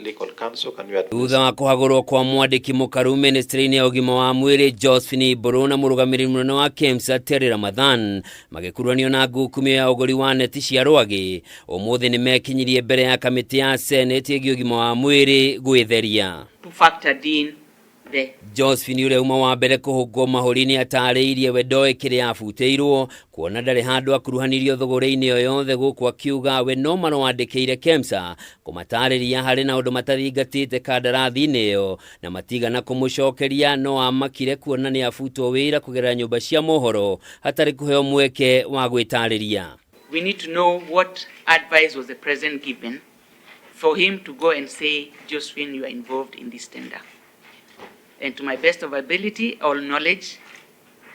Legal counsel, can you Thutha wa kũhagũrwo kwa mwandĩki mũkaru ministry-inĩ ya ũgima wa mwĩrĩ Josephine Mbũrũ na mũrũgamĩrĩri mũnene wa KEMSA Terry Ramadhan magĩkuruhanio na ngukumio ya ũgũri wa neti cia rwagĩ, ũmũthĩ nĩ mekinyirie mbere ya kamĩtĩ ya Senate ĩgiĩ ũgima wa mwĩrĩ gwĩtheria. To factored in the Josephine ũrĩa uma wa mbere kũhũngwo mahũri nĩ atarĩirie we ndoĩ kĩrĩa abutĩirwo kuona ndarĩ handũ akuruhanirio thũgũrĩ-inĩ o yothe, gũkũ akiuga we no marũandĩkĩire KEMSA kũmatarĩria harĩ na ũndũ matathingatĩte kandarathi-inĩ ĩyo na matigana kũmũcokeria, no amakire kuona nĩ abutwo wĩra kũgerera nyũmba cia mohoro hatarĩ kũheo mweke wa gwĩtarĩria. We need to know what advice was the president given for him to go and say, "Josephine, you are involved in this tender." And to my best of ability or knowledge,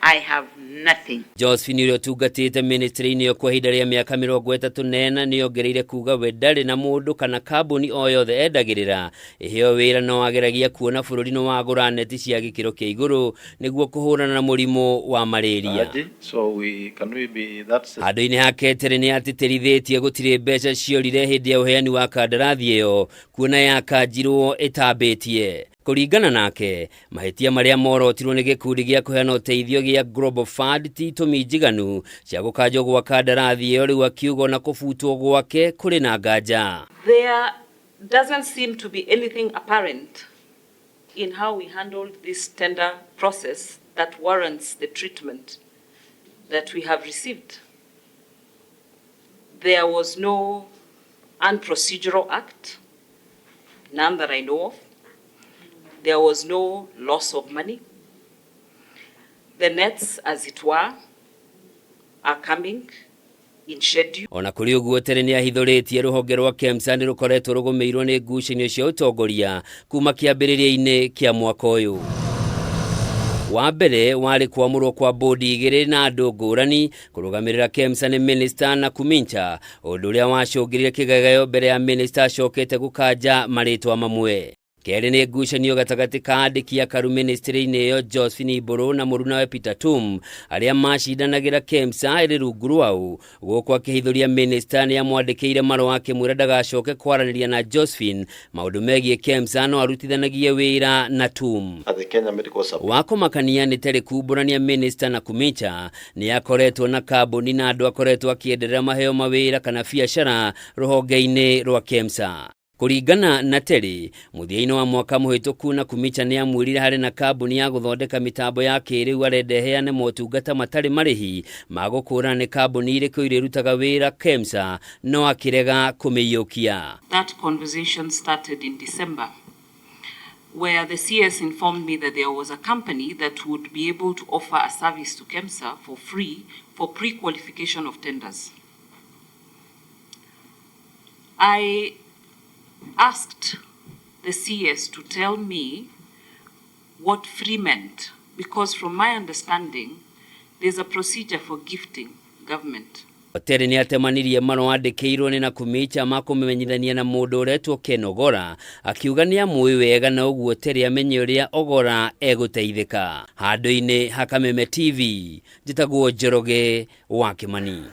I have nothing. Josephine ũrĩa ũtungatĩte ministry-inĩ ĩyo kwa ihinda rĩa mĩaka 34 nĩ ongereire kuga we ndarĩ na mũndũ kana kambuni o yothe endagĩrĩra ĩheo wĩra, no ageragia kuona bũrũri nĩ wagũra neti cia gĩkĩro kĩa igũrũ nĩguo kũhũrana na mũrimũ wa malaria. Aje, so we can we be that's Handũ-inĩ hake, Terry nĩ atĩtĩrithĩtie gũtirĩ mbeca ciorire hĩndĩ ya ũheani wa kandarathi ĩyo kuona yakanjirwo ĩtambĩtie. Kũringana nake, mahĩtia marĩa morotirwo nĩ gĩkundi gĩa kũheana ũteithio gĩa Global Fund ti itũmi njiganu cia gũkanjwo gwa kandarathi ĩyo, rĩu akiuga ona kũbutwo gwake kũrĩ na nganja. There doesn't seem to be anything apparent in how we handled this tender process that warrants the treatment that we have received. There was no unprocedural act, none that I know of. There was no loss of money. The nets, as it were, are coming in schedule. Ona kũrĩ ũguo, Terry nĩ ahithũrĩtie rũhonge rwa KEMSA nĩ rũkoretwo rũgũmĩirwo nĩ ngucanio cia ũtongoria kuma kĩambĩrĩria-inĩ kĩa mwaka ũyũ. Wa mbere warĩ kwamũrwo kwa bodi igĩrĩ na andũ ngũrani kũrũgamĩrĩra KEMSA nĩ minista na Kumincha, ũndũ ũrĩa wacũngĩrire kĩgegeyo mbere ya minista acokete gũkanja marĩtwa mamwe. Kerĩ nĩ ngucanio gatagatĩ ka andĩki akaru ministry-inĩ ĩyo Josephine Mbũrũ na mũrunawe Peter Tum arĩa macindanagĩra KEMSA ĩrĩ rungu rwao, gũkũ akĩhithũria minista nĩ amwandĩkĩire marũa akĩmwĩra ndagacoke kwaranĩria na Josephine maũndũ megiĩ KEMSA no arutithanagie wĩra na Tum. At the Kenya Medical Supply. Wa kũmakania nĩ Terry kumbũrania minista na Kumicha nĩ akoretwo na kambuni na andũ akoretwo akĩenderera maheo mawĩra kana biacara rũhonge-inĩ rwa KEMSA. Kũringana na Terry, mũthia-inĩ wa mwaka mũhĩtũku na Kumicha nĩ amwĩrire harĩ na kambuni ya gũthondeka mĩtambo ya kĩrĩu arenda ĩheane motungata matarĩ marĩhi ma gũkũrana nĩ kambuni irĩkũ irĩrutaga wĩra KEMSA, no akĩrega kũmĩiyũkia. That conversation started in December, where the CS informed me that there was a company that would be able to offer a service to KEMSA for free for pre-qualification of tenders. I asked the CS to tell me what free meant, because from my understanding, there's a procedure for gifting government. Terry nĩ atemanirie marũa andĩkĩirwo nĩ Nakhumicha ma kũmenyithania na mũndũ ũretwo Ken Ogora, akiuga nĩ amũĩ wega na ũguo Terry amenye ũrĩa Ogora egũteithĩka. Handũ-inĩ ha Kameme TV, njĩtagwo Njoroge wa Kĩmani.